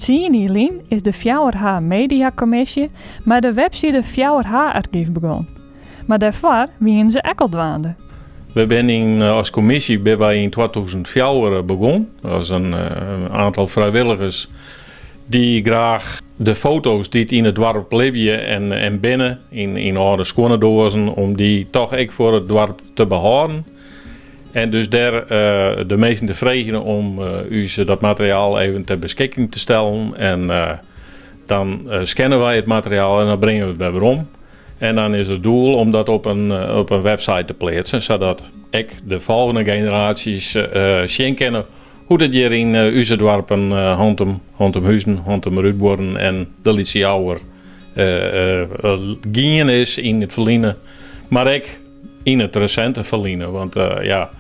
Tsien jier lyn is de fjouwer H Media Kommisje mei de webside fjouwer H Argyf begûn. Mar dêrfoar wiene se ek al dwaande. We binne yn, as kommisje binne wy yn 2004 begûn. As in aantal frijwilligers dy't graach de foto's dy't yn it doarp libje en binne yn âlde skuonnedoazen, om dy toch ek foar it doarp te behâlden. En dus dêr de minsken te freegjen om ús dat materiaal even ter beskikking te stellen. En dan scanne wy it materiaal en dan bringe we it wer werom. En dan is it doel om dat op in website te pleatsen, sadat ek de folgjende generaasjes sjen kinne hoe't it hjir yn ús doarpen Hantum, Hantumhuzen, Hantumerútbuorren en de Lytse Jouwer gien is yn it ferline, mar ek yn it resinte ferline. Want ja,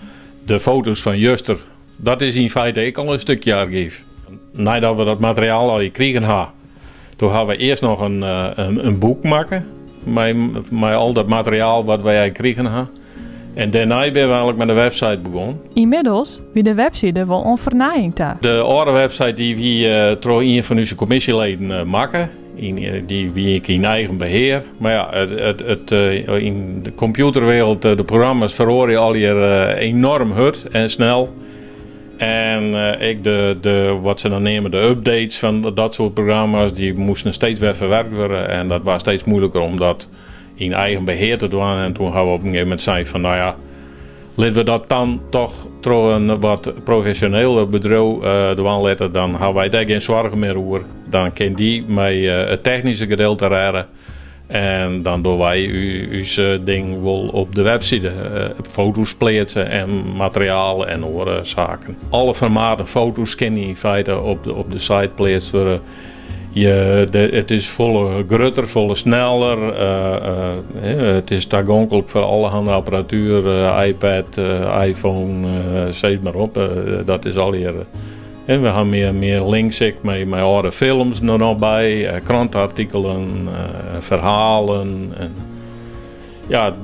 de foto's fan juster, dat is yn feite ek al in stikje argyf. Neidat we dat materiaal al krigen ha, doe ha we earst noch in boek makke mei al dat materiaal wat wy krigen ha. En dêrnei binne we eigenlik mei de website begûn. Ynmiddels wie de webside wol oan fernijing ta. De âlde website dy wie troch ien fan ús kommisjeleden makke. Dy wie ek yn eigen behear. Mar ja, yn de kompjûterwereld, de programma's feroarje allegear enorm hurd en snel. En ek de, wat se dan neame, de updates fan dat soart programma's, dy moasten steeds wer ferwurke wurde. En dat wie steeds muoiliker om dat yn eigen behear te dwaan. En doe ha we op in gegeven momint sein fan, no ja, litte we dat dan toch troch in wat profesjoneler bedriuw dwaan litte. Dan ha wy dêr gjin soargen mear oer. Dan kin dy mei it technyske gedeelte rêde. En dan dogge wy ús ding wol op de webside. Foto's pleatse en materiaal en oare saken. Alle formaten foto's kinne yn feite op de site pleatst wurde. It is folle grutter, folle sneller. It is tagonklik foar allerhande apparatuer, iPad, iPhone, sis mar op. Dat is allegear. En we ha mear links ek mei âlde films der noch by, kranteartikelen, ferhalen. En ja,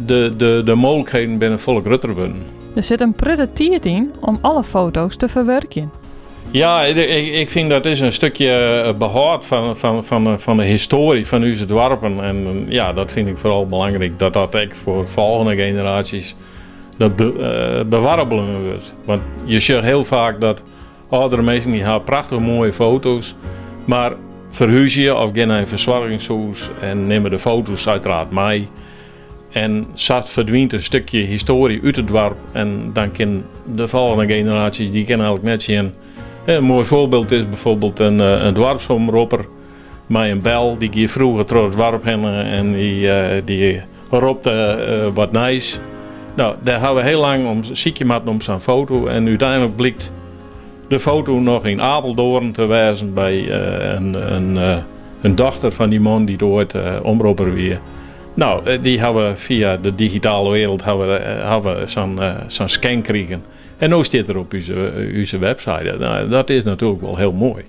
de mooglikheden binne folle grutter wurden. Der sit in protte tiid yn om alle foto's te ferwurkjen. Ja, ik fyn dat is in stikje behâld fan de histoarje fan ús doarpen. En ja, dat fyn ik foaral belangryk, dat dat ek foar folgjende generaasjes dat bewarre bliuwe wurdt. Want je sjogge hiel faak dat âldere minsken dy ha prachtich moaie foto's, mar ferhúzje of gean nei in fersoargingshûs en nimme de foto's uiteraard mei. En sa ferdwynt in stikje histoarje út it doarp en dan kin de folgjende generaasjes dy kinne eigenlik net sjen. In moai foarbyld is byfoarbyld in doarpsomropper mei in bel. Dy gie froeger troch it doarp hinne en dy ropte wat nijs. No, dêr ha we hiel lang om sykje moatten om sa'n foto en úteinlik blykt de foto noch yn Apeldoorn te wêzen by in dochter fan dy man dy't oait omropper wie. No, dy ha we fia de digitale wereld ha we sa'n scan krigen. En no stiet er op ús webside. No, dat is natuerlik wol hiel moai.